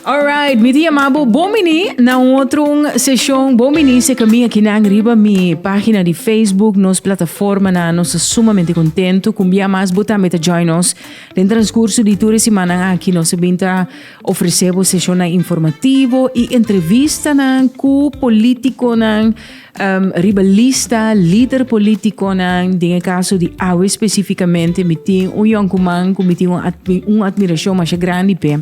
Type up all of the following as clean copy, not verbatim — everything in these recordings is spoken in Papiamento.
Alright, mi ta yama bo bon bini na un otro seshon. Bon bini se kami akinan riba mi pagina di Facebook, nos plataformanan. Nos ta sumamente contento ku un bia mas bo tambe ta join nos. Den transcurso di tur e simannan aki nos a bin ta ofrece bo seshonnan informativo i entrevistanan ku politiconan Riba lista lider politiconan, den e caso di awe specificamente mi tin un yoncuman cu mi tin un admiracion masha grandi p'e.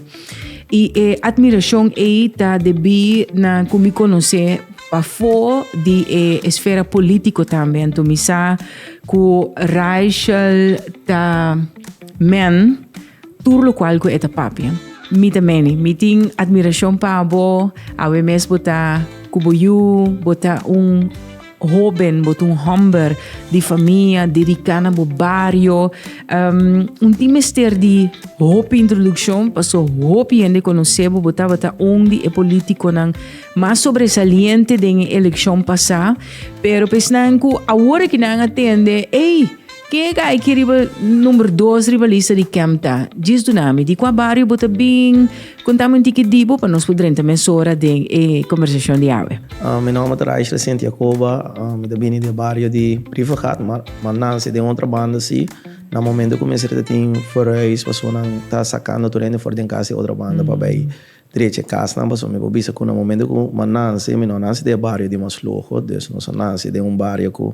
Y e admiracion ey ta debi na cu mi conoce pafo di e esfera politico tambe. Anto mi sa cu Raichel ta men. Tur lokual ku e ta papia. Mi ta meni. Mi tin admirashon pa bo. Awe mes bo ta ku bo yu, bo ta un hoben, bo ta un hòmber di famia, dediká na bo bario. Un tin mester di hopi introdukshon paso hopi hende konosé bo. Bo tabata un di e politikonan mas sobresaliente den e elekshon pasá. Pero pa esnan ku awor aki nan a tende, ey! Ken e kai ki riba number dos riba lista di Kemta? Djis duna mi di kua bario bo ta bin? Konta mi un tiki di bo pa nos por drenta mesora den e kombersashon di awe. Mi nòmber ta Raishle Sint Jacoba, mi ta bini di e bario di Brievengat, ma mi nanse den otro banda si. Na momento ku mester ta tin verhuis pasobra nan ta sakando tur hende for den kas di otro banda pa bai drecha e kasnan pasobra mi por bisa ku na momento ku mi a nanse mi no a nanse den e bario di mas luho, dus nos a nanse den un bario ku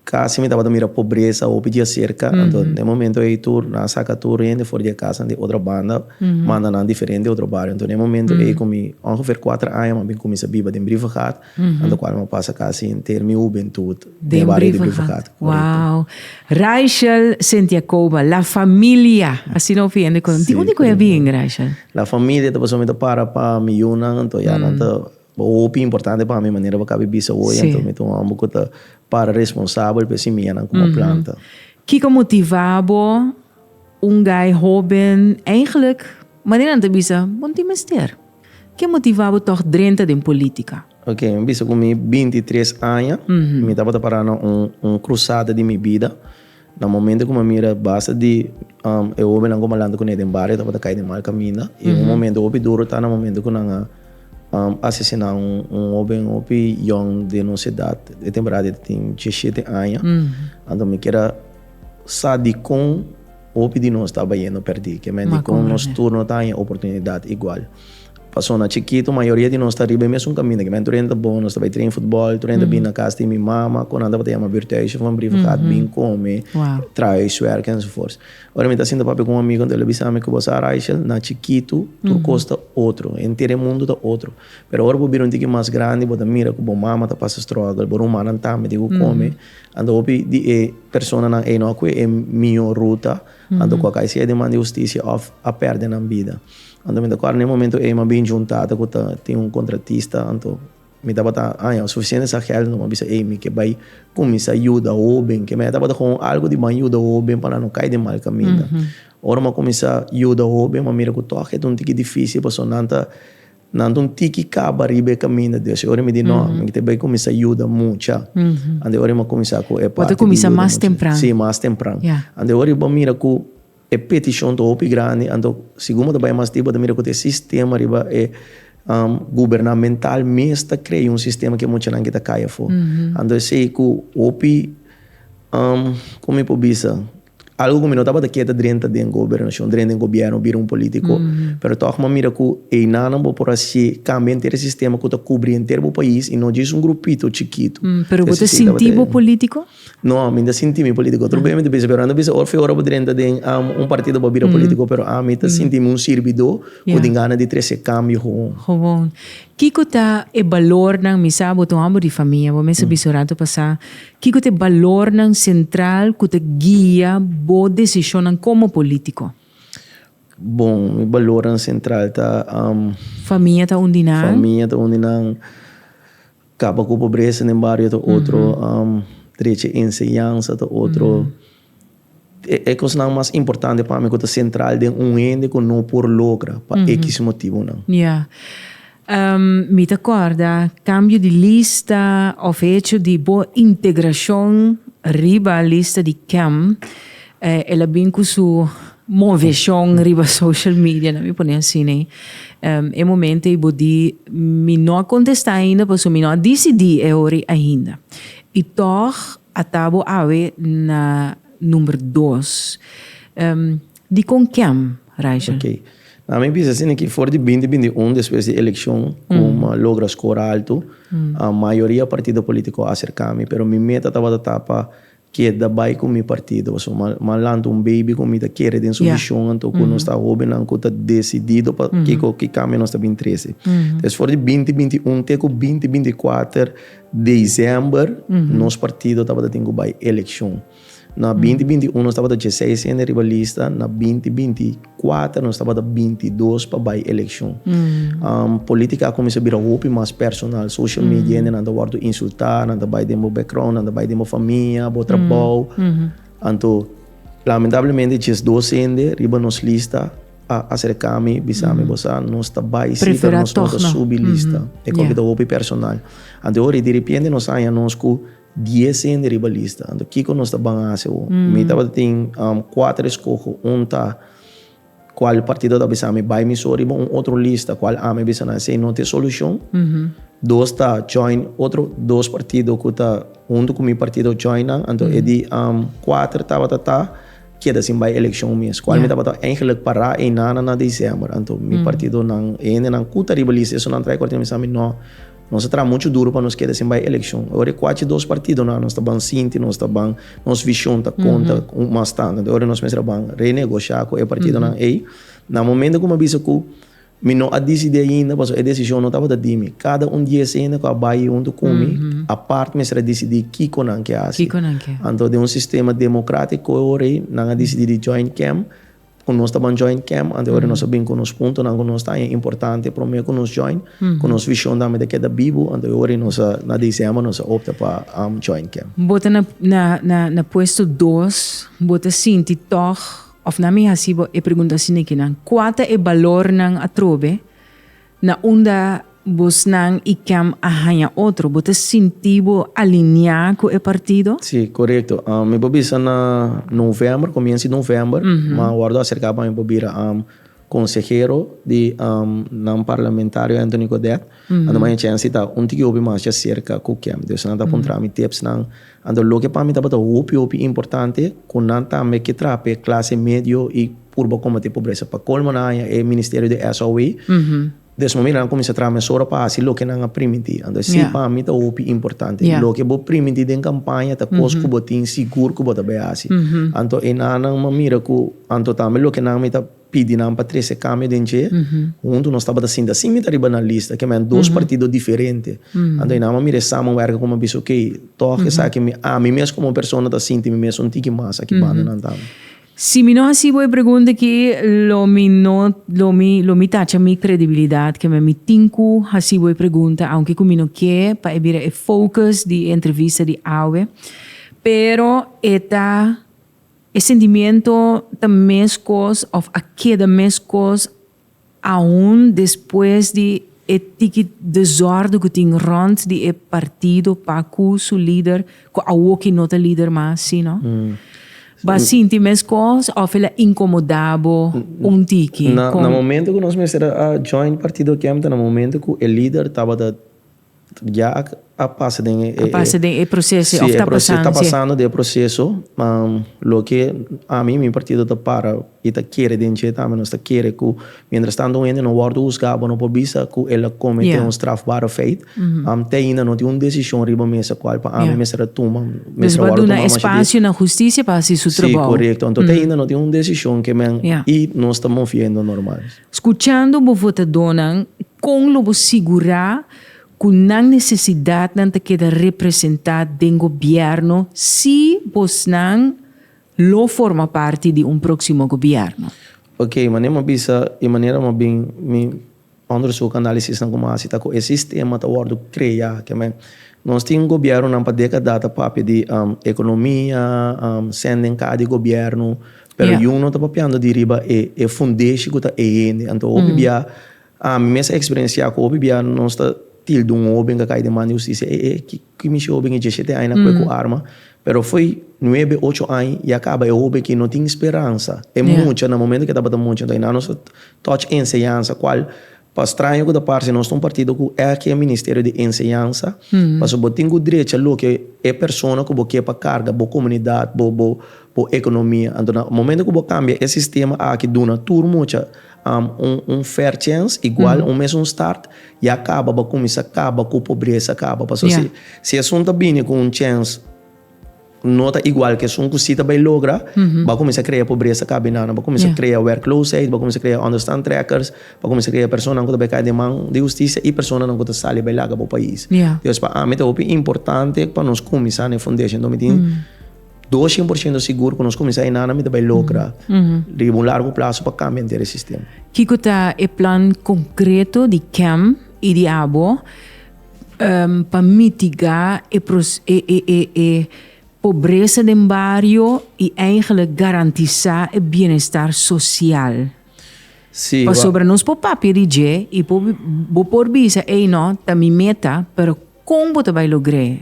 Casi mi tabata mira pobresa hopi di acerca, anto den momento ey tur nan a saca tur hende for di e casanan di otro banda, manda nan diferente otro bario. Anto den momento ey cu mi ongeveer cuater aña mi a bin cuminsa biba den Brievengat, anto cual mi a pasa casi henter mi hubentud den e bario di Brievengat. Wow! Raichel Sentiacoba, La Familia, asina hopi hende conoce. Di unda cu e a bin, Raichel? La Familia ta pasobra mi ta para pa mi yunan, anto ya nan ta. Hopi importante pa mi manera bo kabi bisa hoy, anto mi ta un homber ku ta para responsabel pa e simianan ku bo planta. Kiko motiva bo un guy hoben eigenlijk manera nan ta bisa bo no tin mester? Ke motiva bo tog drenta den politica? Ok, mi bisa ku mi 23 aña mi tabata para na un cruzada di mi bida. Na momento ku mi a mira basta di e hobennan ku mi a lanta kuné den bario tabata kai den mal kaminda i un momento hopi duro ta na momento ku nan a asesiná un hoben hopi yòn den nos edat, e temporada e ta tin diesshete aña. Anto mi kier a sa dikon hopi di nos ta bayendo pèrdí, ke men dikon nos tur no ta haña oportunidat igual. Pasobra na chikitu mayoria di nos ta riba e mesun kaminda. Kimen tur hende ta bon, nos ta bai train futbòl, tur hende ta bin na kas di mi mama ku nan tabata yama buurthuisje van Brievengat, bin kome, traha huiswerk enzovoorts. Ora mi ta sinta papia ku un amigu anto el a bisa mi ku bo sa Raichel, na chikitu tur kos ta otro, henter e mundu ta otro. Pero ora bo bira un tiki mas grandi bo ta mira ku bo mama ta pasa struggle, bo rumannan tambe tin ku kome. Anto hopi di e personanan ei no a kue e mihó ruta, anto ku a kai sea den man di hustisia òf a pèrdè nan bida. Anto mi ta kòrda na e momento ei mi a bin djunta tata ku ta tin un kontratista, anto mi tabata haña sufisiente sa gèld, anto mi a bisa ei mi ke bai kuminsá yuda hóben, ke mi tabata kon algu di ban yuda hóben pa nan no kai den mal kaminda. Ora mi a kuminsá yuda hóben mi a mira ku tòg e ta un tiki difísil pasobra nan ta nan ta un tiki kaba riba e kaminda, dus e ora mi di no, mi ta bai kuminsá yuda mucha. Anto e ora mi a kuminsá ku e parti di yuda mucha. Sí, mas tempran. Anto e ora bo a mira ku E petishon ta hopi grandi, anto segun bo ta bai mas dip bo ta mira ku ta e sistema riba e gubernamental mes ta krea un sistema ku e muchanan ke ta kai afó. Anto esei ku hopi kon mi por bisa, algu ku mi no tabata ke ta drenta den gobernashon, drenta den gobièrnu, bira un politiko, pero tòg mi a mira ku einanan bo por hasi kambia henter e sistema ku ta kubri henter bo pais i no djis un grupito chikitu. Pero bo ta sinti bo politiko? No, mi ta sinti mi politico. Otro bes mi ta bisa, pero nan ta bisa ora ora bo drenta den un partido bo a bira politico, pero ami ta sinti mi un sirbidó ku tin gana di trese kambio gewoon. Gewoon. Kiko ta e balornan, mi sa bo ta un hòmber di famia, bo mes a bisa un rato pasá, kiko ta e balornan sentral ku ta guia bo desishonnan komo politico? Bon, mi balornan sentral ta. Famia ta un di nan. Famia ta un di nan. Kaba ku pobresa den bario ta otro, drecha enseñansa ta otro. E kosnan mas importante pa mi ku ta sentral den un hende ku no por logra pa ekis motibunan. Ya. Mi ta kòrda kambio di lista òf hecho di bo integrashon riba lista di kem, el a bin ku su. moveshon riba social media, na mi pone asina ei. E momento ei bo di mi no a kontestá ainda pasobra mi no a disidí e ora ei ainda. I tòg a ta bo awe na number dos. Dikon kem, Raichel? Ok. Na mi bisa asina ki for di 2021 despues di elekshon ku mi a logra skor altu, mayoria partido politiko a aserká mi, pero mi meta tabata ta pa keda bai ku mi partido. Pasobra mi a lanta un baby ku mi ta kere den su vishon anto ku nos ta hóbennan ku ta desidido pa kiko ki kambio nos ta bin trese. Entonces for di 2021 te ku 2024 desèmber nos partido tabata tin ku bai elekshon. Na 2021 nos tabata dieseis hende riba lista, na 2024 nos tabata 22 pa bai elekshon. Politica a kuminsá bira hopi mas personal, social media hendenan ta wòrdu insultá, nan ta bai den bo background, nan ta bai den bo famia, bo trabou. Anto lamentablemente 12 hende riba nos lista a aserká mi, bisa mi, bo sa nos ta bai si pero nos no ta subi lista. E koki ta hopi personal. Anto ora diripiente nos a haña nos ku 10 hende riba lista. Anto kiko nos ta ban hasi awor? Mi tabata tin kuater eskoho. Un ta kual partido ta bisa mi bai mi so riba un otro lista kual ami bisa nan esei no ta e solushon. Dos ta join otro dos partido ku ta huntu ku mi partido join nan. Anto e di kuater tabata ta keda sin bai elekshon mes. Kual mi tabata eigenlik pará einan na desèmber. Anto mi partidonan e hendenan ku ta riba lista esun nan trae kuartino mi bisa mi no. Nos a traha muchu duru pa nos keda sin bai elekshon. Ora e kuachi dos partidonan nos ta ban sinti, nos ta ban, nos vishon ta konta mas tantu. Anto ora nos mester a ban renegoshá ku e partidonan ei. Na momento ku mi a bisa ku mi no a disidí ainda pasobra e desishon no tabata di mi. Kada un di es hende ku a bai huntu ku mi apart mester a disidí kiko nan ke hasi. Anto den un sistema demokratiko e ora ei nan a disidí di join kem. Ku nos ta ban join kem, anto ora nos a bin ku nos puntonan ku nos ta haña importante promé ku nos join, ku nos vishon tambe ta keda bibu, anto ora nos a na desèmber nos a opta pa join kem. Bo ta na na na puesto dos, bo ta sinti tòg, òf nan mi hasi bo e pregunta asina kinan, kua ta e balornan atrobe Na unda bosnan i kem a haña otro? Bo ta sinti bo alineá ku e partido? Sí, korekto. Mi por bisa na novèmber, komienso di novèmber, mi a wòrdu aserká pa mi por bira konsehero di nan parlamentario Anthony Godett. Anto mi a haña chèns di ta un tiki hopi mas dja serka ku kem. Dus nan ta puntra mi tipsnan. Anto loke pa mi tabata hopi hopi importante ku nan tambe ke traha pa e klase medio i purba kombatí pobresa. Pa kolmo nan haña e ministerio di SOW, des momento nan kuminsá traha mesora pa hasi loke nan a primintí. Anto esei pa mi ta hopi importante. Loke bo primintí den kampaña ta kos ku bo tin sigur ku bo ta bai hasi. Anto einan nan a mira ku anto tambe loke nan mi ta pidi nan pa trese kambio den dje, huntu nos tabata sinta sin mi ta riba nan lista, ke men dos partido diferente. Anto einan mi a mira e samenwerking ku mi a bisa okey, tòg esaki mi ami mes komo persona ta sinti mi mes un tiki mas aki banda nan tambe. Si mi no hasi bo e pregunta aki, lo mi no, lo mi, lo mi tacha mi credibilidad, ke men mi tin ku hasi bo e pregunta, aunke ku mi no ke pa e bira e focus di e entrevista di awe, pero e ta E sentimiento ta mescos of a keda mescos aun despues di e tiki desorde cu tin rond di e partido pa cu su lider cu awoki no ta lider mas, si no? Bo a sinti mescos of el a incomoda bo un tiki? Na momento cu nos mester a join partido Kemta, na momento cu e lider tabata Ya a pasa den e. A pasa den e proceso of ta pasando. Ta pasando den e proceso. Loke ami, mi partido ta para y ta kere den dje tambe, nos ta kere cu mientras tanto un hende no wordo huzga, bo no por bisa cu el a comete un strafbare feit. Te ainda no tin un decision riba mesa cual pa ami mester a tuma. Dus bo a duna espacio na husticia pa haci su trabou. Si, corecto. Anto te ainda no tin un decision ke men y nos ta moviendo normal. Skuchando bo votadónan, kon lo bo sigurá ku nan nesesidatnan ta keda representá den gobièrnu si bosnan lo forma parti di un próksimo gobièrnu? Oké, manera mi a bisa i manera mi a bin mi onderzoek, análisisnan ku mi a hasi ta ku e sistema ta wòrdu kreá. Ke men, nos tin gobièrnunan pa dékada ta papia di ekonomia, sèn den kaya di gobièrnu, Pero yu no ta papiando di riba e e fundeshi ku ta e hende. Anto hopi bia ami mes a eksperensiá ku hopi bia nos ta. tilda un hoben ku a kai den man di hustisia, e e ki ki mishi hoben e diesshete aña na kue ku arma, pero fo'i nuebe ocho aña ya kaba e hoben ki no tin speransa, e mucha na momento ku e tabata mucha anto einan nos a touch enseñansa kual Pa straño ku ta parse nos ta un partido ku èk e ministerio di enseñansa, pasobra bo tin ku drecha loke e persona ku bo ke pa karga bo komunidat, bo bo bo ekonomia. Anto na momento ku bo kambia e sistema aki duna tur mucha un un fair chance, igual un mesun start, ya kaba bo kuminsá kaba ku pobresa kaba. Pasobra si si esun ta bini ku un chance. No ta igual ke esun ku si ta bai logra, bo a kuminsá krea pobresa kabi nan, bo a kuminsá krea werkloosheid, bo a kuminsá krea onderstandtrekkers, bo a kuminsá krea personanan ku ta bai kai den man di hustisia i personanan ku ta sali bai laga bo pais. Dus pa ami ta hopi importante pa nos kuminsá na e foundation. Enton mi tin dos shen por shento sigur ku nos kuminsá einan mi ta bai logra riba un largo plaso pa kambia henter e sistema. Kiko ta e plan konkreto di KEM i di abo pa mitigá e e pobresa den bario i eigenlijk garantisá e bienestar sosial. Sí, Pasobra nos por papia di dje i por bo por bisa ey no ta mi meta pero kon bo ta bai logr'é?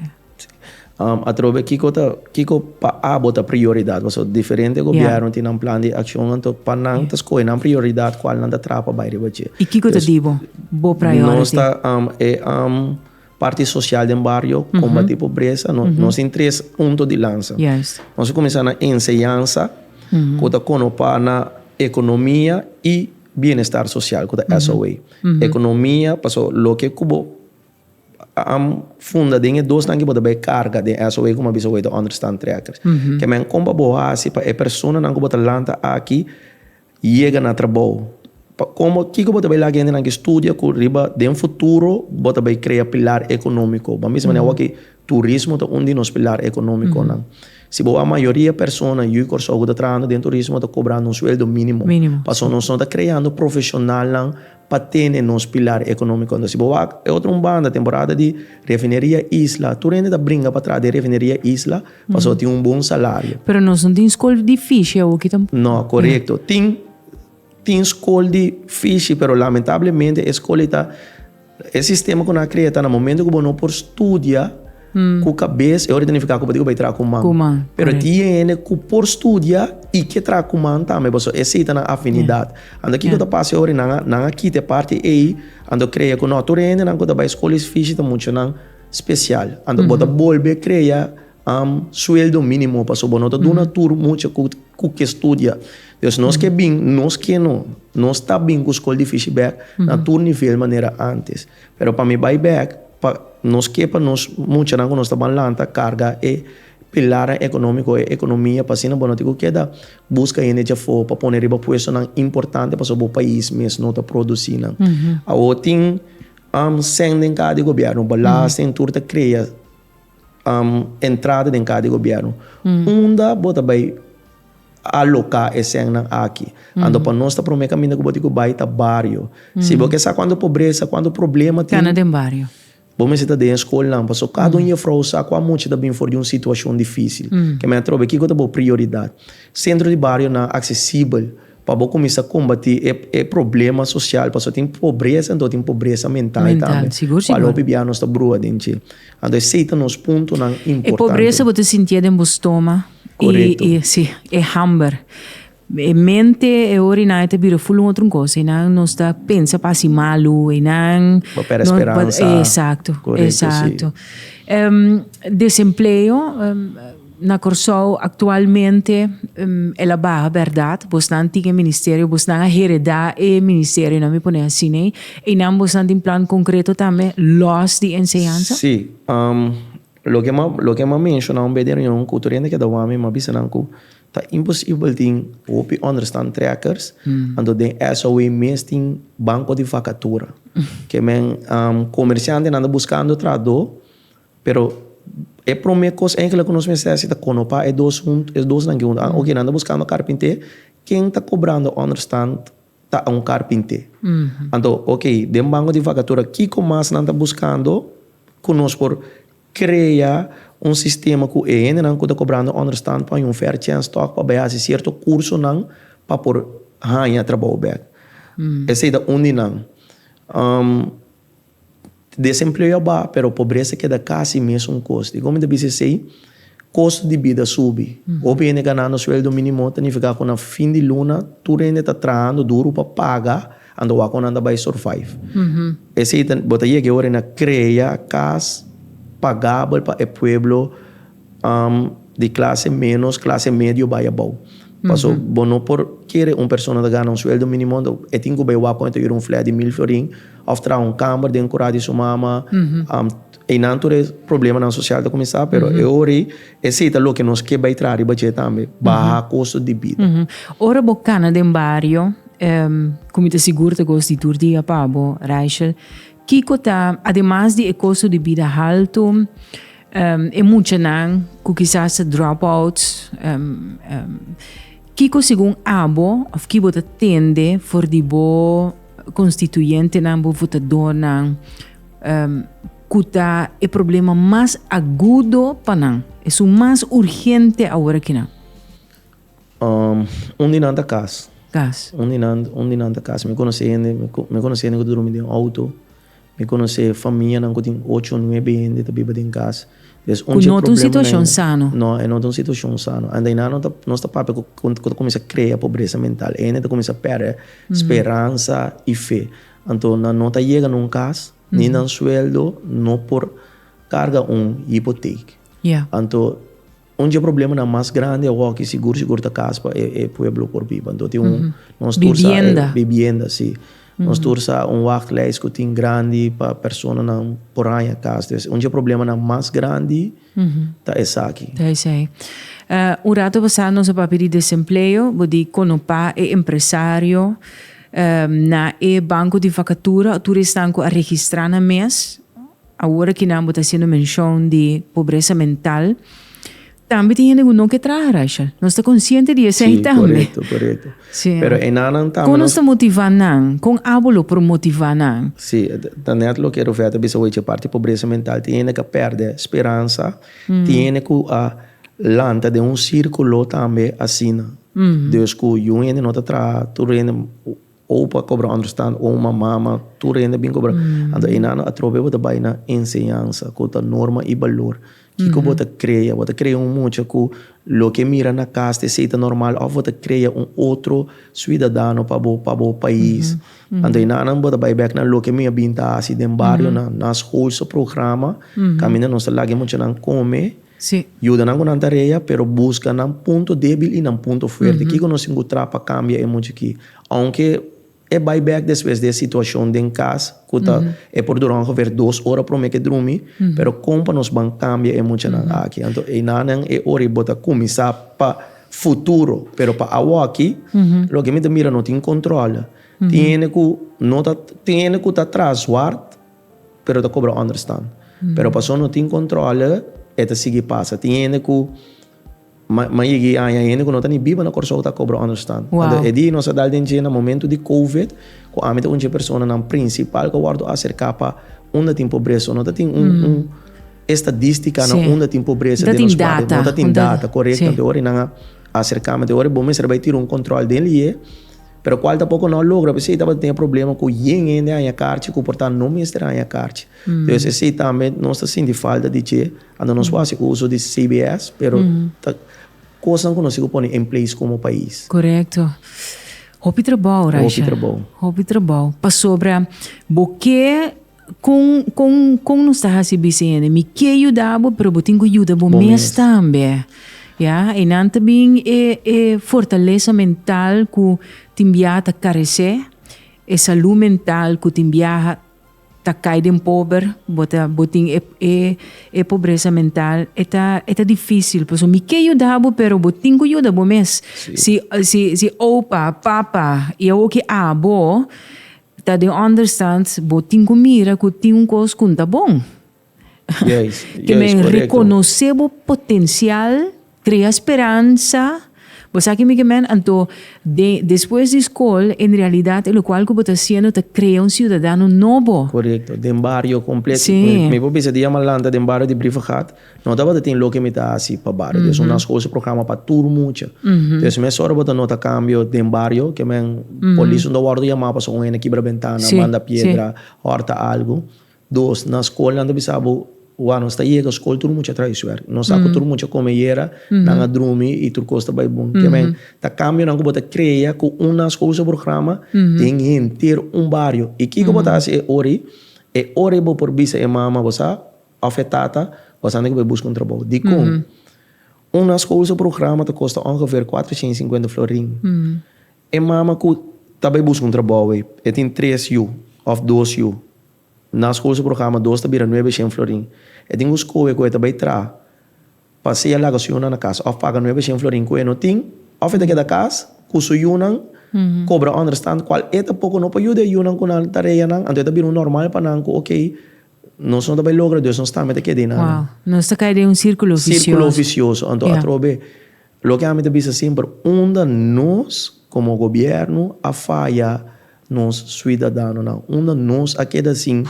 Atrobe kiko ta kiko pa abo ta prioridat pasobra diferente gobièrnu tin nan plan di akshon anto pa nan ta skohe nan prioridat kual nan ta traha pa bai riba dje. I kiko ta di bo bo priority? Nos ta e parti sosial den bario kombati pobresa nos tin tres punto di lansa. Nos a kuminsá na enseñansa ku ta konopa na ekonomia i bienestar sosial ku ta SOA. Ekonomia pasobra loke ku bo Am funda den e dosnan ki bo ta bai karga den SOA kuma bisa wei ta onderstand trekkers. Ke men kon pa bo hasi pa e personanan ku bo ta lanta aki yega na trabou. Pa komo kiko bo ta bai laga hendenan ki studia ku riba den futuro bo ta bai krea pilar ekonómiko. Bo a bisa manera awor turismo ta un di nos pilar ekonómikonan. Si bo wak mayoria persona yu Kòrsou ku ta trahando den turismo ta kobrando un sueldo mínimo. Pasobra nos no ta kreando profeshonalnan pa tene nos pilar economico. Entonces si bo wak e otro un banda temporada di refineria Isla tur hende ta bringa pa traha den refineria Isla pasobra tin un bon salario. Pero nos no tin skol di fishi awoki tampoco. No, corecto. Tin tin skol di fishi pero lamentablemente e skol ei ta E sistema ku nan a krea ta na momento ku bo no por studia ku kabes, e ora ta nifiká ku bo tin ku bai traha ku man. Ku man, Pero korekto. tin hende ku por studia i ke traha ku man tambe, pasobra esei ta nan afinidat. Anto kiko ta pasa e ora nan a nan a kita e parti ei, anto krea ku no, tur e hendenan ku ta bai skol fishi ta muchanan spesial. Anto bo ta bolbe krea Sueldo mínimo pasobra bo no ta duna tur mucha ku ku ke studia. Dus nos ke bin, nos ke no, nos ta bin ku skol di fishi bèk na tur nivel manera ántes. Pero pa mi bai bèk, pa nos ke pa nos muchanan ku nos ta ban lanta karga e pilarnan ekonómiko, e ekonomia pa asina bo no tin ku keda buska hende djafó pa pone riba puestonan importante pasobra bo pais mes no ta produsí nan. Awor tin sèn den kada di gobièrnu, belasting tur ta krea. Entrada den kada di gobièrnu. Unda bo ta bai aloká e sènnan aki? Anto pa nos ta promé kaminda ku bo tin ku bai ta bario. Si bo ke sa kuantu pobresa, kuantu problema tin. Kana den bario. Bo mester ta den e skolnan pasobra kada un jefrou sa kua mucha ta bin for di un situashon difísil. Ke men atrobe kiko ta bo prioridat? Sentro di barionan aksesibel. Pa bo kuminsá kombatí e e problema sosial, pasobra tin pobresa anto tin pobresa mental Mental, tambe. sigur, Kual sigur. hopi bia nos ta brua den dje. Anto esei ta nos puntonan E importante. pobresa bo ta sintié den bo stoma i Korekto. i si, e hamber. E mente e ora einan e ta bira ful un otro kos. Einan nos ta pensa pa hasi malu, einan Bo pèrdè no speransa. Esakto, Korekto, si. esakto. Desempleo. Na Kòrsou aktualmente el a baha bèrdat, bosnan tin e ministerio, bosnan a heredá e ministerionan, mi pone asina ei, einan bosnan tin plan konkreto tambe lòs di enseñansa? Sí, loke mi loke mi a menshoná un bes den reunion ku tur hende keda wak mi, mi a bisa nan ku ta imposibel tin hopi onderstand trekkers, anto den SOA mes tin banko di vakatura. Ke men komersiantenan ta buskando trahadó. Pero e prome kos enkele ku nos mester hasi ta konopá e dos huntu, e dosnan ki huntu. Ah, oke, nan ta buskando karpinté, ken ta kobrando ònderstant ta un karpinté. Anto, oke, den banko di vakatura kiko mas nan ta buskando ku nos por krea un sistema ku e hendenan ku ta kobrando ònderstant por haña un fair chèns tòg pa bai hasi sierto kursonan pa por haña trabou bèk. Esei ta un di nan. Desempleo a baha, pero pobresa keda kasi mesun kos. Dikon mi ta bisa esei? Kosto di bida subi. Hopi hende ganando sueldo minimo ta nifiká ku na fin di luna tur hende ta trahando duru pa paga, anto wak ku nan ta bai survive. Esei ta, bo ta yega e ora na krea kas pagabel pa e pueblo di klase ménos, klase medio bai abou. Paso bo no por kere un persona ta gana un sueldo minimo, anto e tin ku bai wak ku e ta yura un flèt di mil florin òf traha un kamber den kurá di su mama. Einan tur e problemanan sosial ta kuminsá, pero e ora ei esei ta loke nos ke bai traha riba dje tambe, baha kosto di bida. Ora bo kana den bario, ku mi ta sigur ta gost di tur dia pa bo, Raichel, kiko ta, ademas di e kosto di bida haltu, e muchanan ku kisas ta drop outs, kiko segun abo òf ki bo ta tende for di bo konstituyentenan, bo votadornan, ku ta e problema mas agudo pa nan, esun mas urgente awor akinan? Un di nan ta kas. Kas. Un di nan, un di nan ta kas. Mi konosé hende, mi konosé hende ku ta drumi den outo. Mi konosé famianan ku tin ocho, nuebe hende ta biba den kas. Des un dje Ku no ta un situashon sano. No, e no ta un situashon sano. Anto einan no ta, nos ta papia ku ku ta kuminsá krea pobresa mental. E hende ta kuminsá pèrdè speransa i fe. Anto nan no ta yega na un kas, ni nan sueldo no por karga un hipotek. Anto un dje problemanan mas grandi awoki sigur sigur ta kas pa e pueblo por biba. Anto tin un nos tur sa Bibienda. Bibienda, si. Nos tur sa un wachtlijst ku tin grandi pa personanan por haña kas. Dus un dje problemanan mas grandi ta esaki. Ta esei. Un rato pasá nos a papia di desempleo, bo di konopá e empresario Na e banco di vacatura tur esnan cu a registra nan mes, awor aki nan bo ta haciendo mencion di pobresa mental, tambe tin hende cu no ke traha, Rachel. Nos ta consciente di esey Sí, tambe. corecto, corecto. Sí. Pero enanan tambe Con nos ta motiva nan? Con abo lo por motiva nan? Sí, ta net loke Rufet a bisa hoy, parti pobresa mental. Tin hende cu a perde speransa, tin hende cu a lanta den un circulo tambe asina. Dus ku yu hende no ta traha, tur hende opa kobra onderstand, oma, mama, tur hende bin kobra. Anto einan atrobe bo ta bai na enseñansa ku ta norma i balor. Kiko bo ta krea? Bo ta krea un mucha ku loke mira na kas ta esei ta normal òf bo ta krea un otro suidadano pa bo pa bo pais? Anto einan bo ta bai bèk na loke mi a bin ta hasi den barionan, na schoolse programa kaminda nos ta laga e muchanan kome. Sí. Yuda nan ku nan tarea, pero buska nan punto débil i nan punto fuerte. Kiko nos tin ku tra pa kambia e mucha aki? Ounke e bai bèk despues di e situashon den kas, ku ta e por dura ongeveer dos ora promé ke drumi, pero kon pa nos ban kambia e muchanan aki? Anto einanan e ora ei bo ta kuminsá pa futuro, pero pa awoki, loke mi ta mira no tin kontròl. Tin hende ku no ta, tin hende ku ta traha zwart, pero ta cobra onderstand. Pero paso no tin controle, e ta sigui pasa. Tin hende cu ma yegi aña hende cu no ta ni biba na Corsou ta cobra onderstand. Wow. Anto e di nos a dal den dje na momento di covid, cu ami ta un dje personanan principal cu a wordo acerca pa unda tin pobresa. No ta tin un un estadistica na unda tin pobresa No ta den tin nos barrio. data. No ta tin data, corecto. Sí. Anto e ora nan a acerca mi. Anto e ora bo mester bay tira un control den liye. Pero cual tampoco no a logra, p'esey tabata tin e problema cu yen hende a haña karchi cu por ta no mester a haña karchi. Dus esey tambe nos ta sinti falta di dje, anto nos por haci uso di CBS, pero ta cosnan cu nos tin cu pone in place como pais. Corecto. Hopi trabou, Raisha. Hopi trabou. Hopi trabou. Pasobra bo ke con con con nos ta haci bisa hende, mi ke yuda bo, pero bo tin cu yuda bo mes tambe. Ya, y nan ta bin e e fortalesa mental cu tin biaha ta carece, e salud mental cu tin biaha ta cay den pober, bo ta bo tin e e e pobresa mental, e ta e ta dificil, pasobra mi ke yuda bo, pero bo tin cu yuda bo mes. Si si si opa, papa y awoki abo ta den onderstand, bo tin cu mira cu tin un cos cu n'ta bon. Juist, Ke juist, men korekto. rekonosé bo potensial, krea speransa. Bo sa ke mi ke men? Anto de despues di skol, en realidat e lokual ku bo ta hasiendo ta krea un siudadano nobo. Korekto, den bario kompleto. Sí. Mi por bisa dia mi a lanta den bario di Brievengat, no tabata tin loke mi ta hasi pa bario. Dus un naschoolse programa pa tur mucha. Dus mesora bo ta nota kambio den bario, ke men polis no ta wòrdu yamá pasobra un hende kibra bentana, Sí, manda sí. piedra, hòrta algu. Dos, na skol nan ta bisa bo, wak nos ta yega skol tur mucha traha huiswerk. Nos sa ku tur mucha kome yera, nan a drumi i tur kos ta bai bon. Ke men, ta kambionan ku bo ta krea ku un naschoolse programa den henter un bario. I kiko bo ta hasi e ora ei? E ora ei bo por bisa e mama bo sa òf e tata, bo sa ku bo buska un trabou. Dikon? Un naschoolse programa ta kosta ongeveer 450 florin. E mama ku ta bai buska un trabou ei, e tin tres yu òf dos yu. Na skol su programa dos ta bira nuebe shen florin. E tin ku skohe ku e ta bai traha pa sea laga su yunan na kas òf paga nuebe shen florin ku e no tin òf e ta keda kas ku su yunan kobra ònderstand kual e tampoko no por yuda e yunan ku nan tareanan anto e ta bira un normal pa nan ku okey nos no ta bai logra dus nos tambe ta keda einan. Wow, nos ta kai den un sirkulo visioso. Sirkulo visioso anto atrobe Loke ami ta bisa semper, unda nos komo gobièrnu a faya nos suidadanonan? Unda nos a keda sin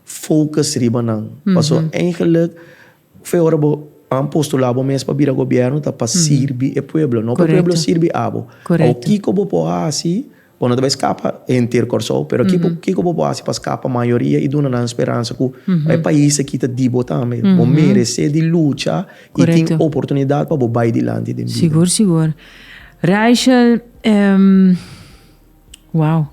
focus riba nan? Pasobra eigenlijk fe ora bo a postulá bo mes pa bira gobièrnu ta pa sirbi e pueblo, no pa e pueblo sirbi abo. Awor kiko bo por hasi Bo no ta bai skapa henter Kòrsou, pero kiko kiko bo por hasi pa skapa mayoria i duna nan speransa ku e pais aki ta di bo tambe. Bo meresé di lucha i tin oportunidat pa bo bai dilanti den bida. Sigur, sigur. Raichel, wow.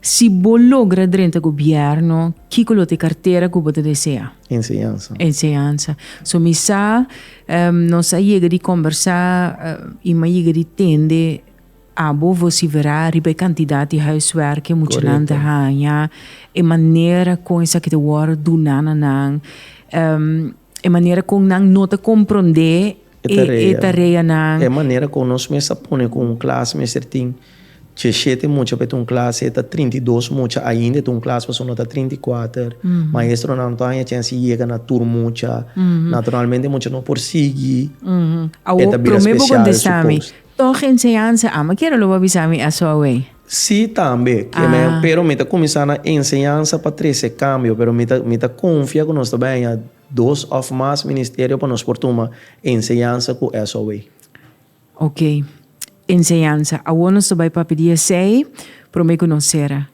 Si bo logra drenta gobièrnu, kiko lo ta e kartera ku bo ta deseá? Enseñansa. Enseñansa. So mi sa, nos a yega di kòmbersá i mi a yega di tende Abo vosiferá riba e kantidat di huiswerk e muchanan ta haña, e manera kon esaki ta wòrdu duná na nan, e manera kon nan no ta komprondé e tareanan. E manera kon nos mes a pone ku un klas mester tin diesshete mucha pa e ta un klas, e ta 32 mucha ainda e ta un klas pasobra no ta 34. Maestronan no ta haña chèns di yega na tur mucha. Naturalmente mucha no por sigui. E ta bira spesial supos. Tog enseñansa ama kier lo bo bisa mi aso awey? Sí tambe, pero mi ta cuminsa na enseñansa pa trece cambio, pero mi ta mi ta confia cu nos ta bay haña dos of mas ministerio pa nos por tuma enseñansa cu SOW. Ok, enseñansa. Awor nos ta bay papia di esey prome cu nos cera.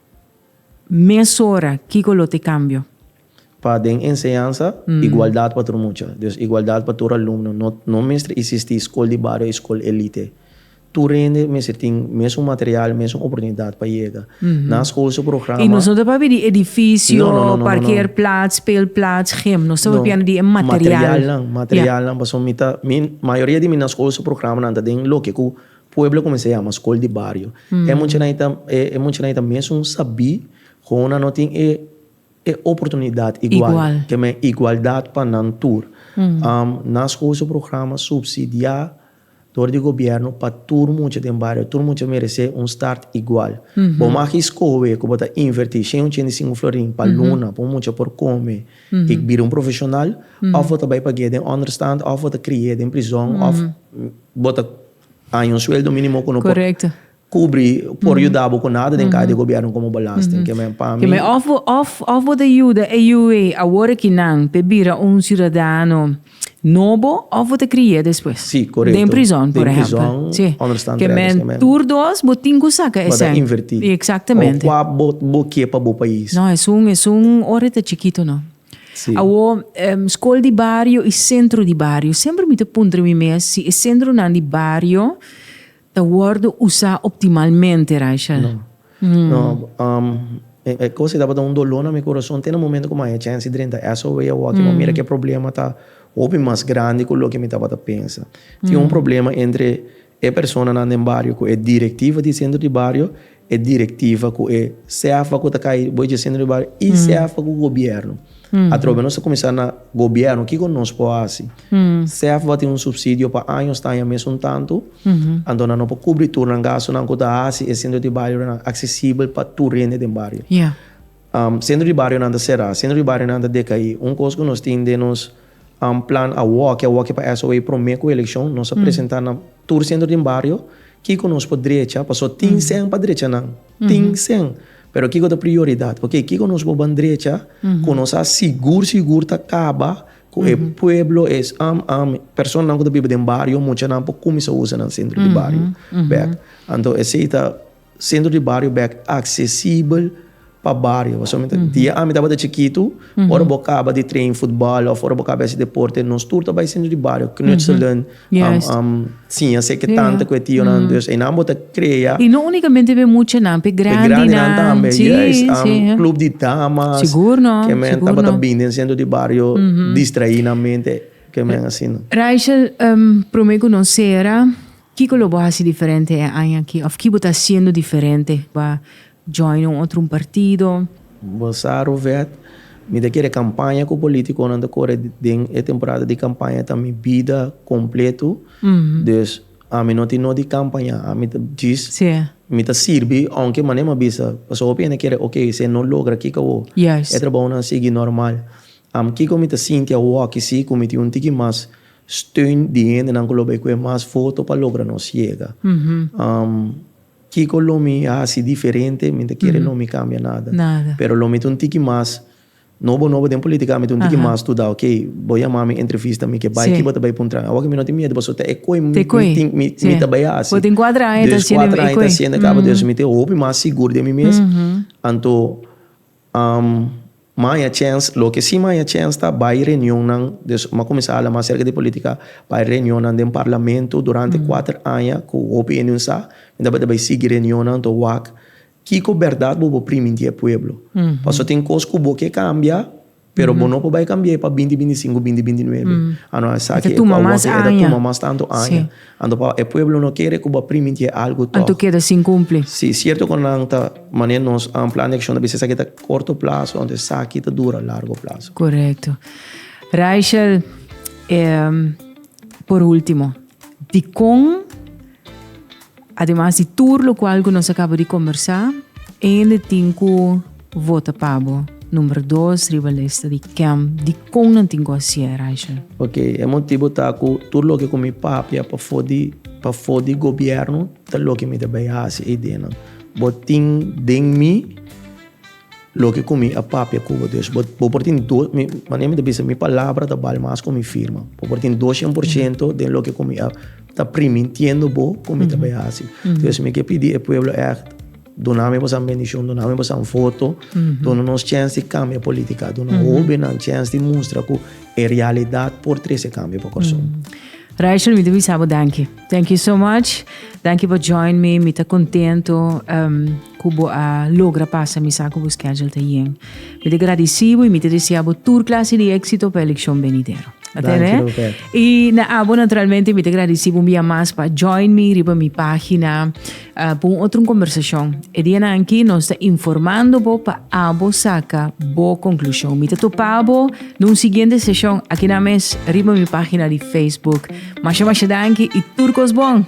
Mesora kiko lo ta e cambio? Pa den enseñansa, igualdad pa tur mucha. Dus igualdad pa tur alumno. No no mester existi skol di bario y skol elite. Tur hende mester tin mesun material, mesun oportunidad pa yega. Na skol su programa. Y nos no ta papia di edificio, parkeerplaats, speelplaats, gym. Nos ta papiando di e material. Materialnan, materialnan. Pasobra mi ta, mi, mayoria di mi na skol su programanan ta den loke ku pueblo kuminsá yama skol di bario. E muchanan ta, e muchanan ta mesun sabí, gewoon nan no tin e. E oportunidat igual, ke men igualdat pa nan tur. Na skol su programa supsidiá dor di gobièrnu pa tur mucha den bario, tur mucha meresé un start igual. Bo mag i skohe ku bo ta invertí 185 florin pa luna pa un mucha por kome i bira un profeshonal, òf bo ta bai pag'é den ònderstand, òf bo ta kri'é den prizòn, òf bo ta haña un sueldo mínimo ku no por. Kubri por yuda bo ku nada den kai di gobièrnu komo belasting. Ke men pa mi. Ke men òf bo òf òf bo ta yuda e yu ei awor aki nan p'e bira un siudadano nobo òf bo ta kri'é despues. Sí, korekto. Den prizòn, por ehèmpel. Den prizòn, ònderstaan Ke men tur dos bo tin ku saka e sèn. Bo ta invertí. Eksaktamente. O kua bo bo ke pa bo pais. No, esun esun ora e ta chikito no. Sí. Awor, skol di bario i sentro di bario. Semper mi ta puntra mi mes si e sentronan di bario Ta wordo usa optimalmente, Raichel? No. No. E cos ei tabata un dolor na mi corazon te na momento cu mi a haña chance di drenta SOW awor cu mi a mira cu e problema ta hopi mas grandi cu loke mi tabata pensa. Tin un problema entre e personanan den bario cu e directiva di centro di bario, e directiva cu e sefa cu ta cay boy dje centro di bario y sefa cu gobierno. Atrobe nos ta cuminsa na gobierno, kico nos por haci? Sefa tin un subsidio pa años ta haña mesun tanto, anto nan no por cubri tur nan gastonan cu ta haci e centro di barionan accesibel pa tur hende den bario. Centro di barionan ta cera, centro di barionan ta decai. Un cos cu nos tin den nos plan awoki, awoki pa SOA prome cu eleccion, nos a presenta na tur centro di bario kico nos por drecha, pasobra tin cen pa drecha nan, tin cen. Pero kiko ta prioridad? Ok, kiko nos por ban drecha ku nos a sigur sigur ta kaba ku e pueblo e personanan ku ta biba den bario muchanan por kuminsá usa nan sentro di bario bèk. Anto esei ta sentro di bario bèk aksesibel. pa bario. Pasobra mi ta dia ami tabata chikitu, ora bo kaba di train futbal òf ora bo kaba di hasi deporte, nos tur ta bai sentro di bario knutselen, siña seke tanta ku e tionan. Dus einan bo ta krea. I no únikamente pa e muchanan, pa e grandinan. Pa e grandinan tambe, juist. Club di damas. Sigur no, Ke men tabata bini den sentro di bario distraí nan mente, ke men asina. Raichel, promé ku nos sera, kiko lo bo hasi diferente e aña aki? Òf ki bo ta hasiendo diferente pa Join un otro un partido. Bo sa Ruvet, mi ta kere campaña cu politiconan ta core den e temporada di campaña ta mi bida completo, dus ami no tin no di campaña, ami ta djis mi ta sirbi aunke mane mi a bisa, pasobra hopi hende kere ok si e no logra kiko awo, e trabounan sigui normal, am kiko mi ta sinti awoki si cu mi tin un tiki mas steun di hendenan cu lo bay cu e mas voto pa logra nos yega. Kiko lo mi hasi diferente? Mi ta kere no mi kambia nada. Nada. Pero lo mi ta un tiki mas nobo nobo den politica, mi ta un tiki mas studa, ok, bo yama mi entrevista, mi ke bai, ki bo ta bai puntra mi? Awor ke mi no tin miedu pasobra ta e koe mi tin, mi ta bai hasi. Bo tin kuater aña ta hasiendo e koe. Dus kuater aña ta hasiendo kaba, dus mi ta hopi mas sigur den mi mes. Anto M'a haña chèns, loke sí m'a haña chèns ta bai reunionnan, dus m'a kuminsá hala mas serka di polítika, bai reunionnan den parlamento durante kuater aña ku hopi hende un sa, mi tabata bai sigui reunionnan to wak kiko bèrdat bo por primintí e pueblo. Pasobra tin kos ku bo ke kambia, pero bo no por bai kambi'é pa binti 25, binti 29. Anto esaki e ku awor e ta tuma mas tantu aña. Anto pa e pueblo no kere ku bo a primintié algu tòg. Anto keda sin kumpli. Sí, sierto ku nan ta manera nos plan di akshon ta bisa esaki ta korto plaso, anto esaki ta dura largo plaso. Korekto. Raichel, por ultimo, dikon ademas di tur lokual ku nos a kaba di kombersá, hende tin ku vota pa bo number dos riba lista di kem? Dikon nan tin ku hasié, Raichel? Ok, e motibu ta ku tur loke ku mi papia pafó di pafó di gobièrnu ta loke mi ta bai hasi eidennan. Bo tin den mi loke ku mi a papia ku bo. Dus bo bo por tin dos mi manera mi ta bisa mi palabra ta bal mas ku mi firma. Bo por tin 200% den loke ku mi a ta primintiendo bo ku mi ta bai hasi. Dus mi ke pidi e pueblo ègt duna mi boso bendishon, duna mi boso voto, duna nos chèns di kambia politika, duna hóbennan chèns di mustra ku e realidat por trese kambio pa Kòrsou. Raichel, mi ta bisa bo danki. Thank you so much. Danki pa join me. Mi ta contento um, ku bo a logra pasa mi sa ku bo schedule ta yen. Mi ta gradisi bo i mi ta desea bo tur klase di éxito pa elekshon benidero. Danki, Robert. I na abo naturalmente mi ta gradisi bo un bia mas pa join me riba mi página uh, pa un otro conversacion. E dianan aki nos ta informando bo pa abo saca bo conclusion. Mi ta topa bo na un siguiente sesión aki na mes riba mi página di Facebook. Masha masha danki i tur kos bon!